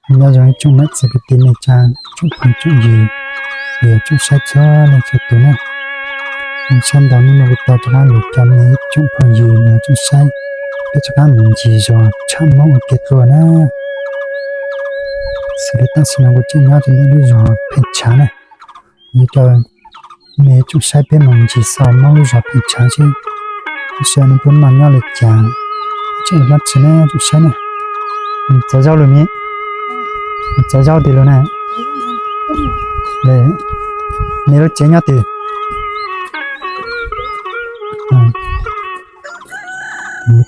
Nyob zoo ib tsoom niam txiv kwv tij neej tsa, tsoom phooj tsoom ywg, tsoom saib txhua leej txhua tus na. Zoo siab ntau hnub no kuv tau rov qab los coj nej ib tsoom phooj ywg los tsoom saib, peb rov qab mus ncig zos tshaj Hmoob ua ke dua na. Xws li tam sim no kuv tseem nyob rau ntawm lub zos Pheej Tshav na. Yuav coj nej tsoom saib peb mus ncig xauj Hmoob lub zos Pheej Tshav seb, seb nej puas noj nyob li cas, tseem dab tsi na tsoom saib na. Txav zaub lus ni, txav zaub twg lus na? Nej lub tsev nyob twg?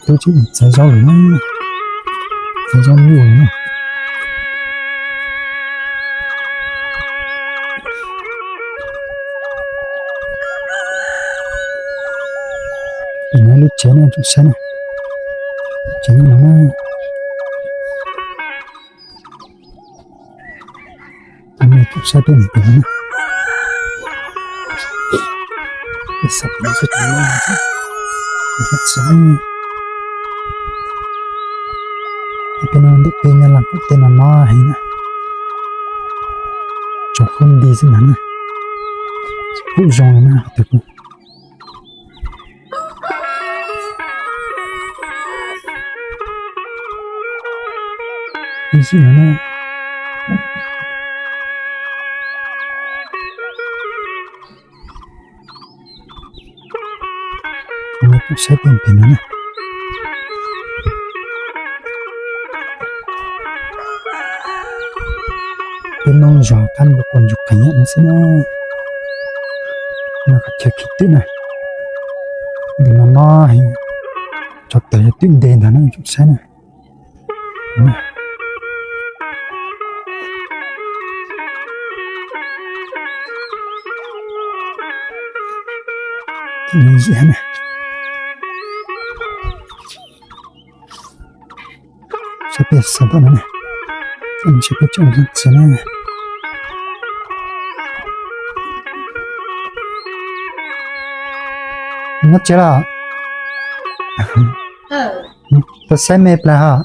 Tub tseem txav zaub lus na, txav zaub nyuj lus na. Pem no lub tsev na tsoom saib na, tsev no na. Tsoom saib peb mus pem no na. Peb xauj pem no xwb, peb no ntawm peb nyob Laj Kaum teb no no heev na. Tsoom fub nti xwb ntag na. Kuj zoo li na, tus kuj ib zim no na. Saib pem pem no na. Peb Hmoob zos qab npua quas ntsuj qees nyob no xwb na. No qhov chaw khi twm na. Ntawm no no heev, tsov tawm yog twm nte ntag na tsoom saib na. Saib peb xauj tom no na, saib peb tseem txiv na. Nyob tsev los? Tuaj saib me plas hos.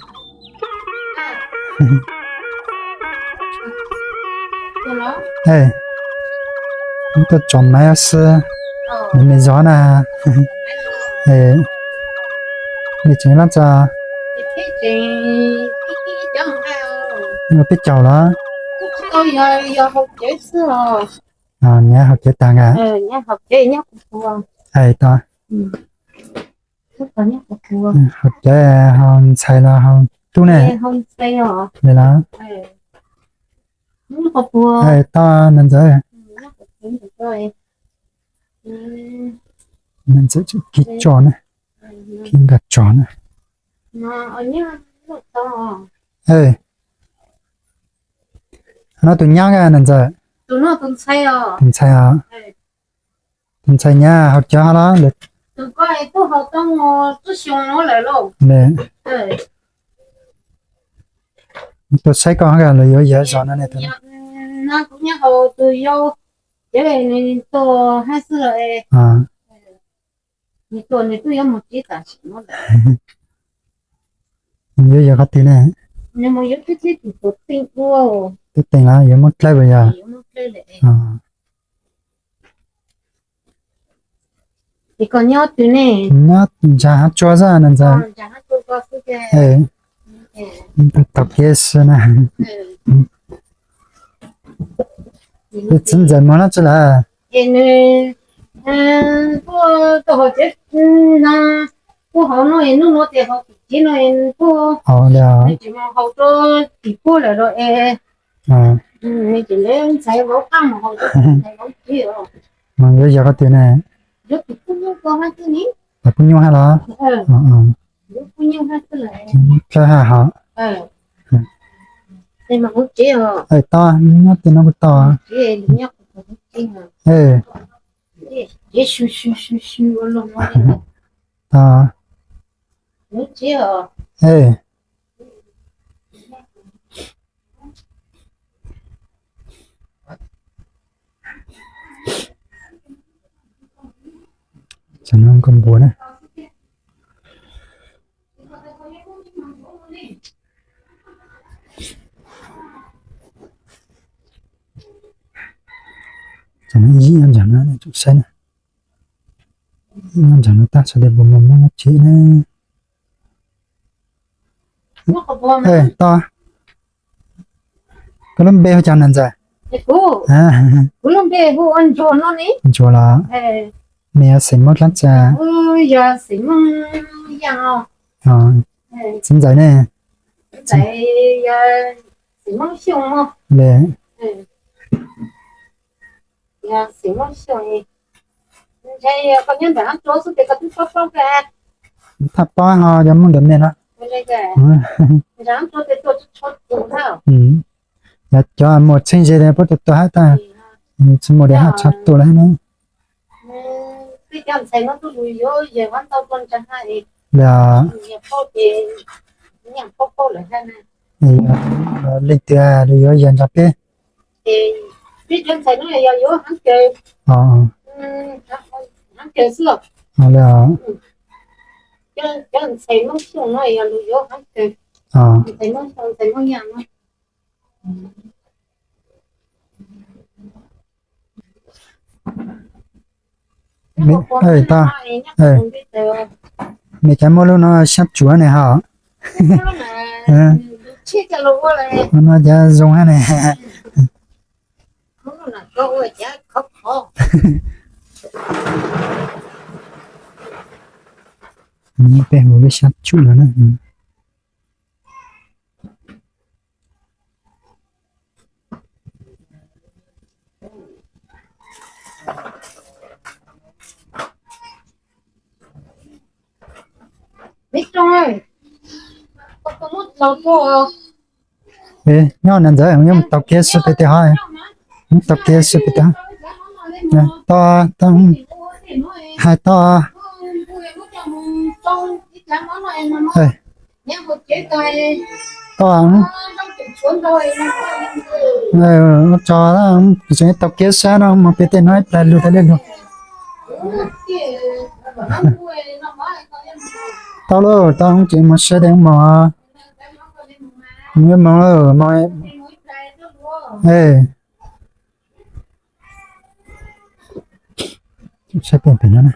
Tuaj tsom maiv xwb, me me zov na. Nej tseem lab txog? Ua peb caug los? Niam haus cawv tag nka. Hais tau, haus cawv haus ntxhais los haus tub ne? Li los? Hais tau na ntxawm. Na ntxawm tseem kib tso na, kib nkag tso na. No tus nyab na ntxawm? Tus ntxhais os. Tus ntxhais nyab haus cawv hos los? Tuaj saib koj hos los yuav yawg zos no ne? Yuav yawg qhov twg ne? Twb teem los yuav muab dlawb puas yog? Nyob ntsa hav tsua xwb na ntxawm. Tau kev xwb na. Txiv ntxawm mus dab tsi lawm? Mas yuav yog qhov twg ne? Pub nyuj hab los? Dlawb hab hos. Tau, nyob tej no kuj tau. Tau. Tam no koj npua na. Ib nyob ntsam no tsom saib na. Ib nyob ntsam no tag sawv daws puas muaj muaj tsev na. Toj, koj lub npe hu cas na ntxawm? Ntsuag los? Nws yog xeem Hmoob dab tsi? Txiv ntxawm ne? Thaj paub ho yog muaj ntawm me no. Yog cov mus txheeb ze puab tua tua hab tag, tsis mus de haj tshav tuaj lawm na. Leej twg yuav yawg nrog peb? Me cas muaj lub no sab tsuav ne ho. No cas zoo hab ne. Peb hu lub sab tsuav no na. Nyob na ntxawm, nyob mus tau kiag xwb pem tej ho. Mus tau kiag xwb pem tej ho. Toj, toj, hais toj. Toj, ua tsaug, kuv tseem tau kiag sab no mus pem tej no ib plag lug tas li lug. Tau lauj, tau ces mus sab tej mus. Mus mus lauj, mus. Saib pem pem no na.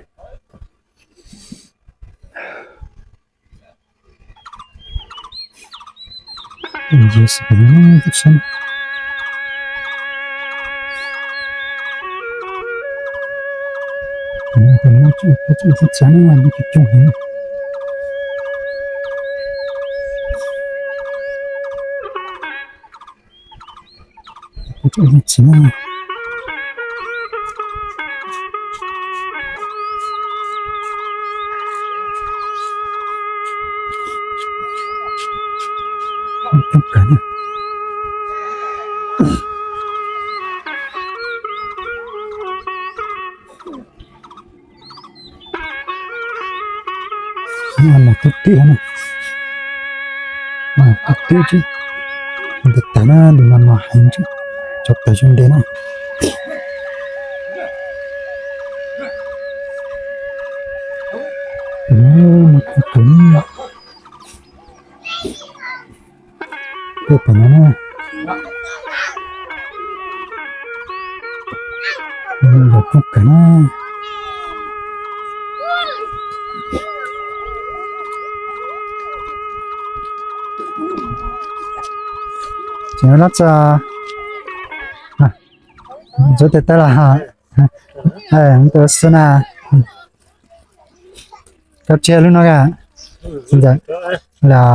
Mas tub twm, mas tub twm tsis ntev tas na, nws mas mas heev, tso tawm zoo ntev na. Mas tub twm, pem no na, yog tub kawg na. Tseem lab tsa, ntxuav tes taw los, tus xwb na, koj tsiaj lub no ka, ntxawm, los,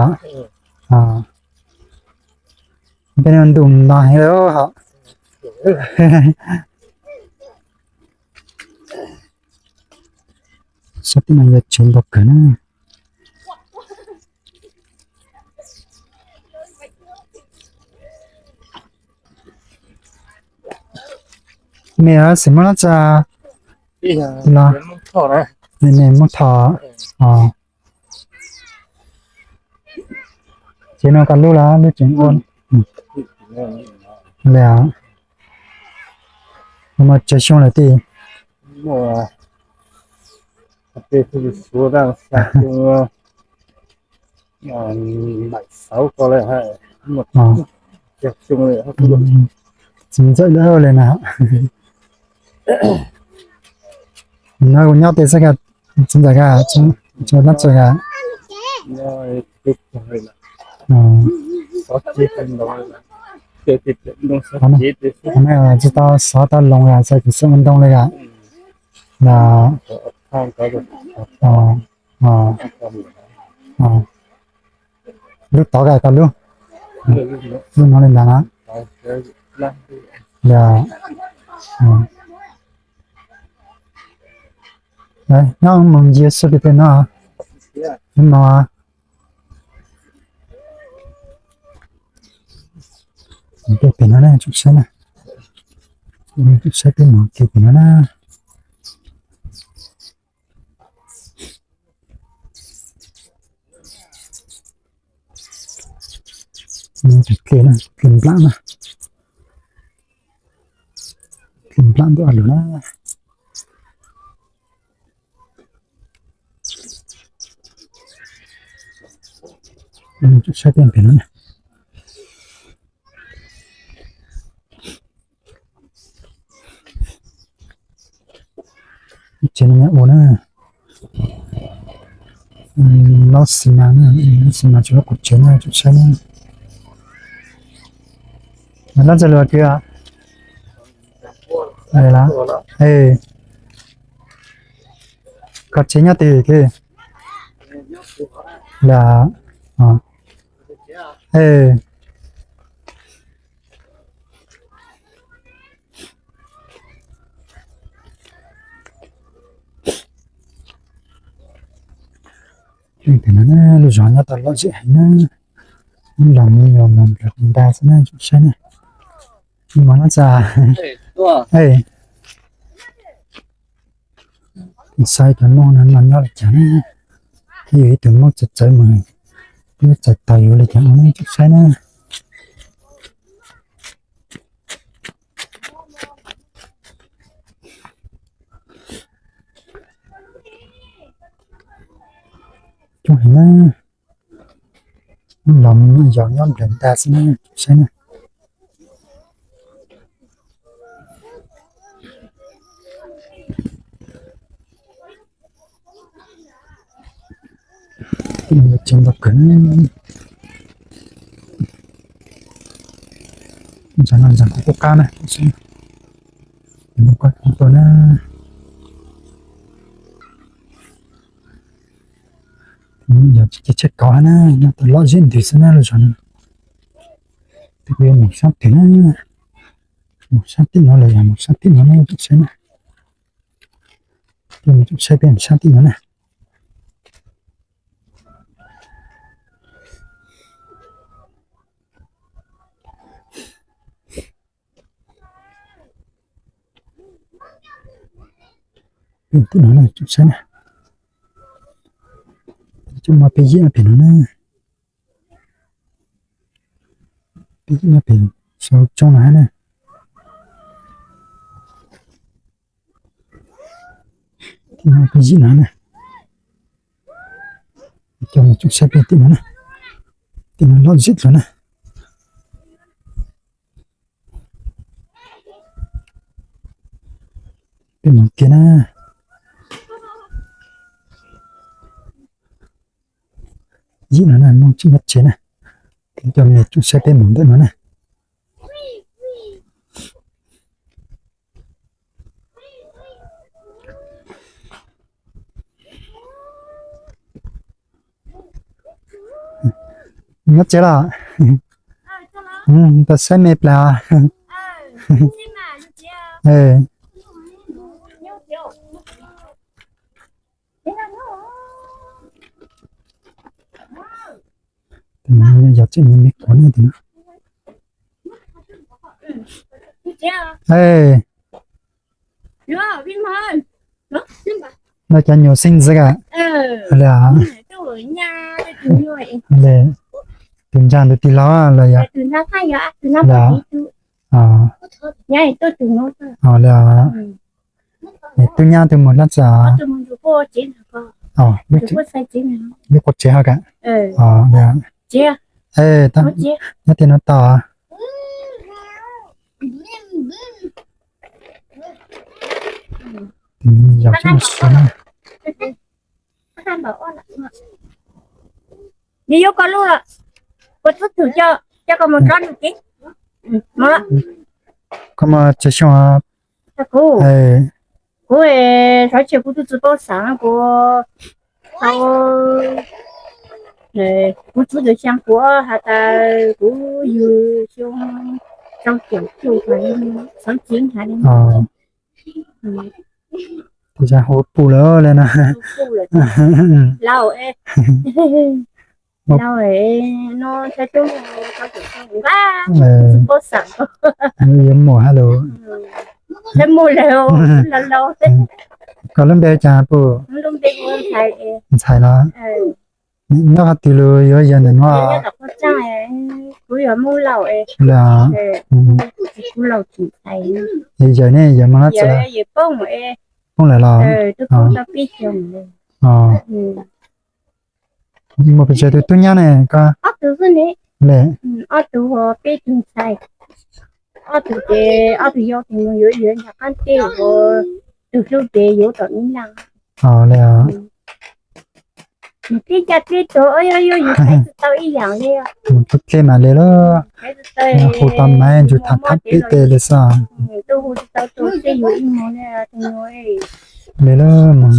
peb no ntuj no heev lawm hos. Sab tim no yog tsev nkaus kawg na. Mej xeem Moob Dab Tsi los? Mej Moob Thoj. Ces no koj lub los lub tseem ua li os? Muaj tsawg xyoo lawm tij? Txiv ntxawm lawm li na. No kuv nyob tias xwb ka, txhob ntxawm ka, txhob dab tsi ka. Tsis tau xov tau loos ka, xav tias xwb ua ntoo li ka. Los, lub tod ka, tau lub, lub no li ntawd na. Los, nyob mus ncig xub pem tej no, ib no. Mus pem no na, tsom saib na. Tsom saib peb mus kiag pem no na. Tus dlej na, dlej nplam na. Dlej nplam ntuj a lus na. Tsom saib peb pem no na. Tsev no nyob ua na, lub xi mas na, lub xi mas tsis lub qhov tsev na, tsom saib na. Mas lab txog lus kiag, qhov tsev nyob twg kiag? Los, lub zos nyob tau lom zem heev na. Los me nyuam mus nplawg nta xwb na, tsom saib na. Mus no txog, saib cov Hmoob no nyob li cas na. Yog ib tug Hmoob txawv txawv mus, twb txais tau yuav li cas ua na, tsom saib na. Coob heev na. Los me nyuam yos nyob nplawg nta xwb na, tsom saib na. Tsev ntau kawg. Ntawm no ntawm kuv qub qab na, tus na. Yog tsis cia tsheb kauv na, nyob tau lom zem ntws xwb na lub zos no. Twb kuv yuav mus sab twg na, mus sab tim no los yog mus sab tim no na, tsom saib na. Peb mus tsom saib peb mus sab tim no na. Peb tim no na, tsom saib na. Coj mas peb yim pem no na. Peb yim pem saum tsoob no hab na. Tim no peb yim no na. Coj mus tsom saib peb tim no na. Tim no lom zem dlua na. Peb mus kiag na. Yim no na, Hmoob tseem nyob tsev na. Coj me tsom saib peb mus ntawm no na. Nyob tsev los? Tau saib me plas. Yog tseem me quav na. No cov nyuam xeeb ntxwv a? Tus ntsa tus tij laug los yog? Tub nyab tus mus dab tsi? Lub qua tsev ho ka? Nyob tim no tau. Yog tsis muaj suab na. Nws yuav koj lub los, kuv txub thum coj, coj koj mus tsob nws kev. Koj mus tsawg xyoo? Kuv, kuv xyov, kuv twb tsis paub xav, kuv tau, kuv txub tus xyaa kuv has tas kuv yug xyoo rau caum cuaj, xyov tsis hais li. Tus xyaa hu Pub lawm li no. Laus, laus, no saib tub nqa, tsis paub xav, yuav muaj hab lus. Saib muaj lawm, laus laus. Koj lub npe cas Pub? Ntxhais los? Nyob qhov twg los yuav yawg ntawm no? Kuv yog Hmoob Lauj. Yawg ne, yawg Hmoob Lauj txawj? Poob lawm los? Muaj pes tsawg tus tub nyab ne koj? Ob tug xwb ne. Ob tug, peb tug ntxhais. Ob tug ces ob tug yau tes mus yuav yawg nram qab teb, tus hlub ces yuav tom Mib Laj. Mus tib caj tib tug, yuav yuav yus thaiv tsis tau ib yam li. Mus tub dlej mas li lauj. Hu tau mas ntsug tham thab peb tes li xwb. Li lauj, mus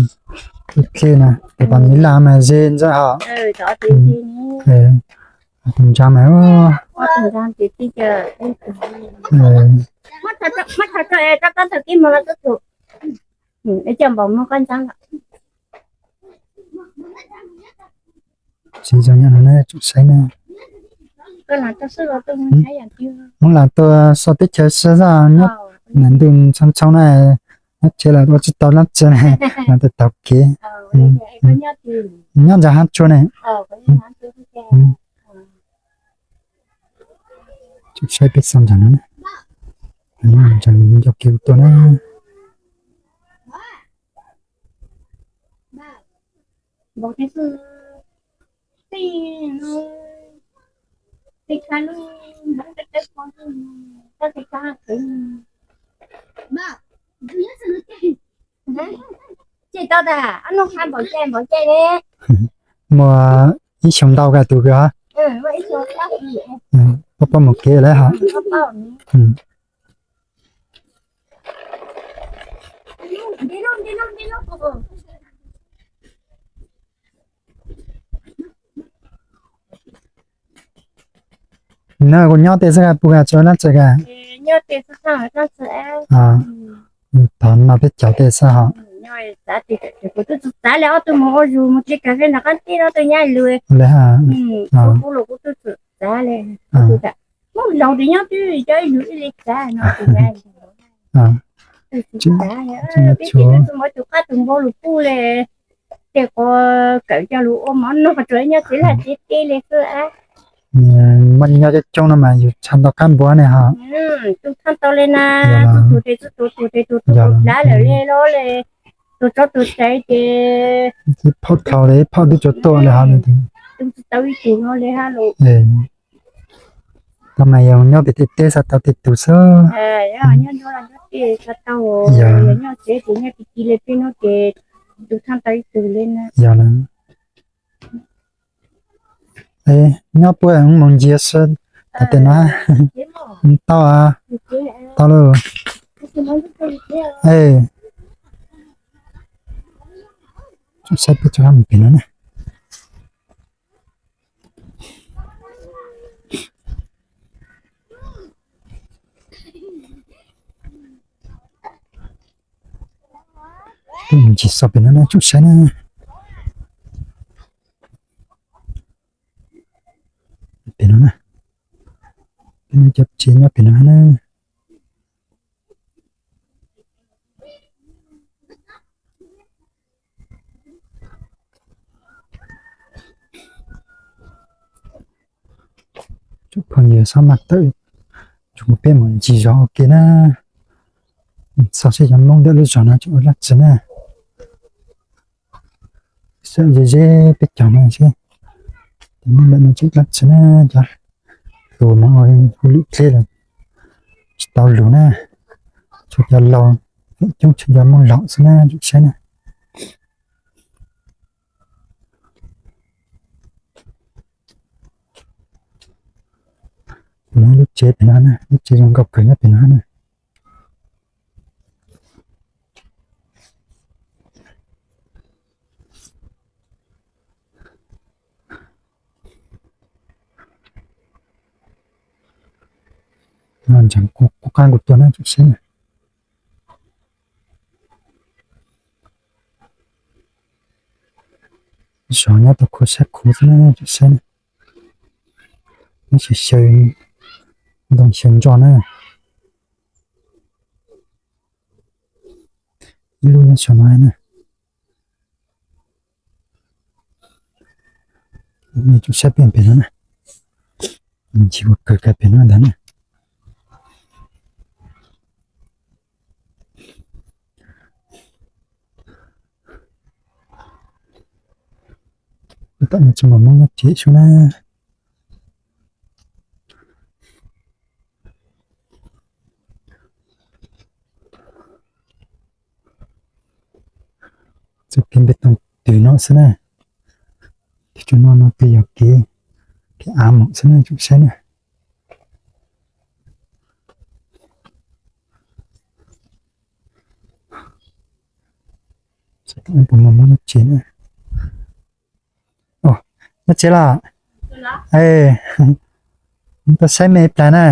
tub dlej na, tes tom Mib Laj mas ze ntxawg hos. Tus ntsa mas, Tsis zoo nyob no na, tsoom saib na. Hmoob Lauj tuaj so teb chaws xwb xwb, nyob ntuj ntxhoo ntxhoo na, nyob tsev los ua tsis tau dlaab tsi na, los tau taug kev. Nyob ntawm hab tsua ne. Tsoom saib peb xauj ntawm no na, ntawm nco kev tuaj na. Muaj ib xyoo ntau kawg tus kawg. Pab pab mus kev lawm hos. Na kuv nyob tej xwb kag, puas kag tso dlaab tsi kag? Thov no peb caug tej xwb hos. Li hab. Mus laus tes nyob twb cov ib yus ib li txav no. Peb tsis muaj tus qab tus npau lug puj le, tej qhov kawm coj lug ua mov noj, tsuas nyob tsev laj tsev teb le xwb. Muaj nyob coob coob no mas yus tshaaj ntau qab npua ne hos. Tus tshaaj tau le na, tus tes tus tus tes tus tus tus dlav lawm le los le, tus tsov tus tais ces ib phauj dhau le ib phauj twb tsuas tuaj le hos. Tus tsis tau ib tug no le hab los. Tau mas yog nyob pem tej teb xwb tau tej tug xwb. Yog nyob tsev ces nyob ti ti le peb no ces tus tshaaj tau ib tug le na. Yog lawm. Nyob puab mus ncig seb tom tej no. Tau, tau lauj. Saib peb tsob mus pem no na. Peb mus ncig xauj pem no na, tsoom saib na. Pem no na, peb cov tsev nyob pem no na. Tsoom phooj ywg xob maj tawm, tsoom peb mus ncig zog ua ke na. Xauj seb cov Moob ntawm lub zog no tseem ua dlaab tsi na. Xauj ze ze peb caug no seb, cov Moob ntawm no tseem dlaab tsi na. Cov hluas mas ua hu lwm dleb los tsis tau lug na. Tshuav cov laus, feem coob tshuav cov Moob laus xwb na, tsoom saib na. Lub tsev pem no na, lub tsev zoo nkauj kawg nyob pem no na. Ntseeg kuv qab kuv tuaj na tsoom saib na. Zov nyob tau khuv sab khuv xwb na tsoom saib na. Nyob xyaw xyaw ntoo xyaw ntso na. Ib lub nyob saum no na. Nej tsoom saib pem pem no na. Ntsis ua kawg kawg pem no ntag na. Tom no tsis muaj Hmoob nyob tsev sub na. Txoj kev npe tooj twg no xwb na. Tsuas no no twb yog kev, kev av mom xwb na tsoom saib na. Puas muaj Hmoob nyob tsev na? Nyob tsev los? Tuaj saib me plas na.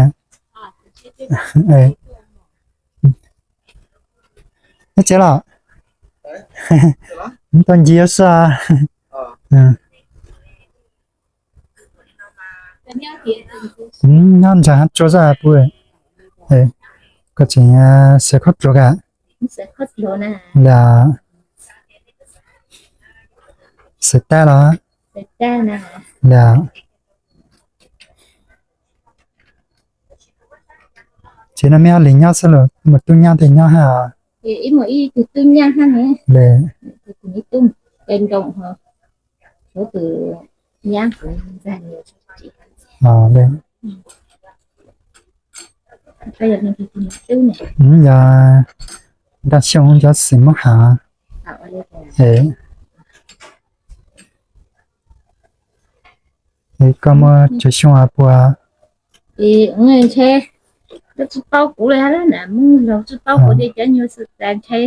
Nyob tsev los? Tuaj ncig xwb. Nyob ntawm hav tsua xwb puas? Koj tseem xaws khaub dluav ka? Lam xaws tag los? Lam. Tsev no me ob leeg nyob xwb los muaj tub nyab tej nyob hab? Yog Nraj Xyooj cov xeem Moob Hav. Es koj muaj tsawg xyoo puas? Ntshe tsis paub kuv li, Hmoob laus tsis paub kuv tej cov nyuag xwm tas ntshe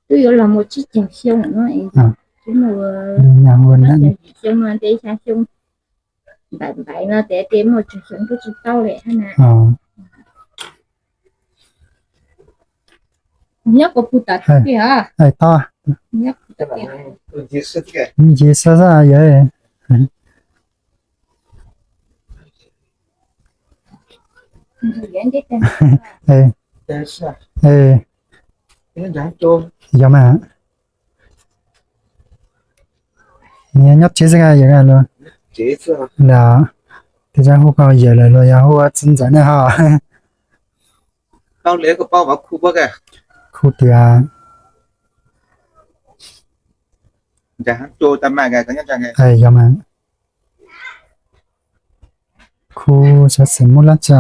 twb yuav los mus tsib caug xyoo no. Xyoo no ntev xya xyoo ntawm ntawd no tes tes muaj tsawg xyoo twb tsis paub li na. Nyob kuv pug tom tiag. Nyob kuv tom tiag. Ncig xwb xwb yog. Yog mas. Nyob tsev xwb ka yawm? Los tej zaum hu koj yawm lawm los yog hu txiv ntxawm ne ho? Khu twg? Yog mas. Khu xov xwm Moob Lab tsi?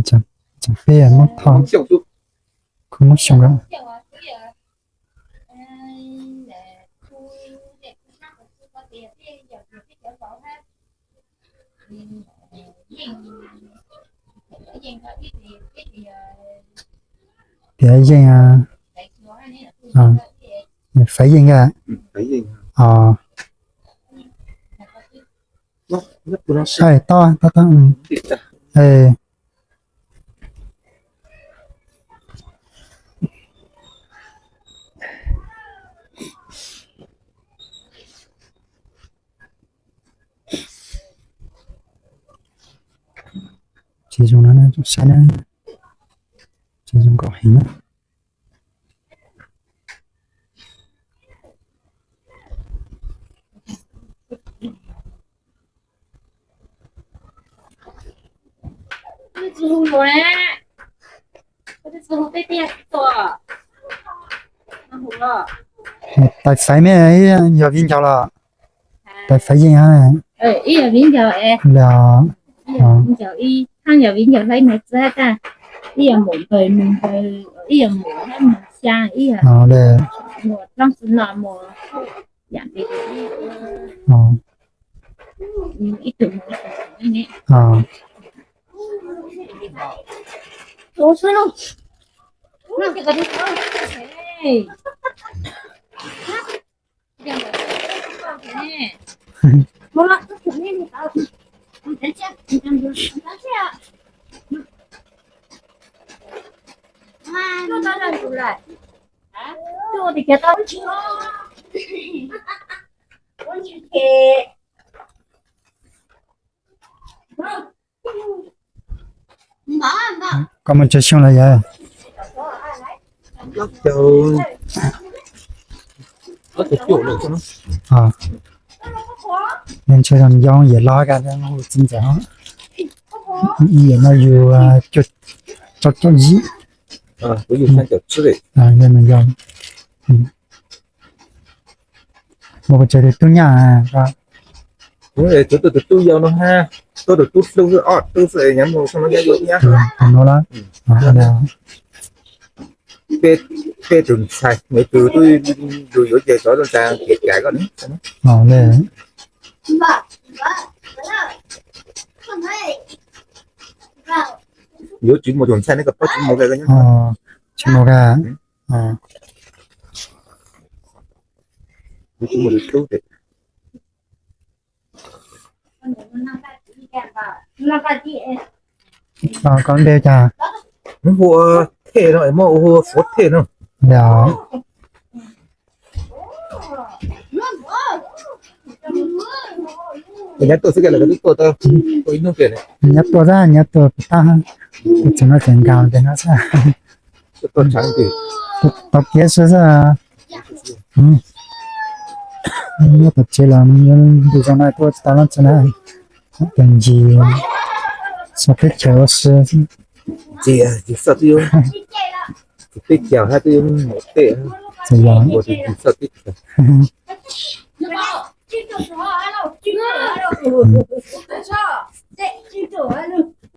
Tseem peb Moob Thoj, khu Moob Xyooj. Tias yeej, Faiv Yeej a? Toj, toj, toj. Tsis zoo no na, saib na, tsis zoo nkauj heev na. Tais Faiv me yog viv ncaus los? Tais Faiv Yeej. Los, ib yog viv ncaus hlais no txog tas, ib yog mus npawg nug npawg, ib yog mus hab mus xyaa, ib yog mus dlaab tsi no mus. Ib tug ib tug ne. Koj mus tsawg xyoo lawm yawg? Ntshe zoo yog yawg los ka hu txiv ntxawm. Ib yam no yus cuaj caum yim. Yog no yog. Mus pes tsawg tus tub nyab? Tus tub yau no hab, tus tub hluas ob tug xwb, nyob mus no, tus no lawm. Peb tus ntxhais, nws tus twb lug yuav ces cov zoo tas kev cai koj ne. Yuav tsis mus tus ntxhais ne, koj paub tsis mus koj nyob. Tsis mus koj. Koj npe cas? Nws hu ua Thej no, muaj hu ua Fuav Thej no. Nyob tuaj xwb, koj lawv twb tuaj tau ib hnub pem. Nyob tuaj xwb, nyob tuaj pem tab, tseem no tseem nkaus ntawm no xwb. Tau kiab xwb xwb. Nyob tom tsev los ntu zoo no tuaj tsis tau lub tsev na, tes ntsis xov teb chaws ua si. Ntsis xov twb yuav, teb chaws hab twb yuav mus tej, ua ntsis xov teb chaws.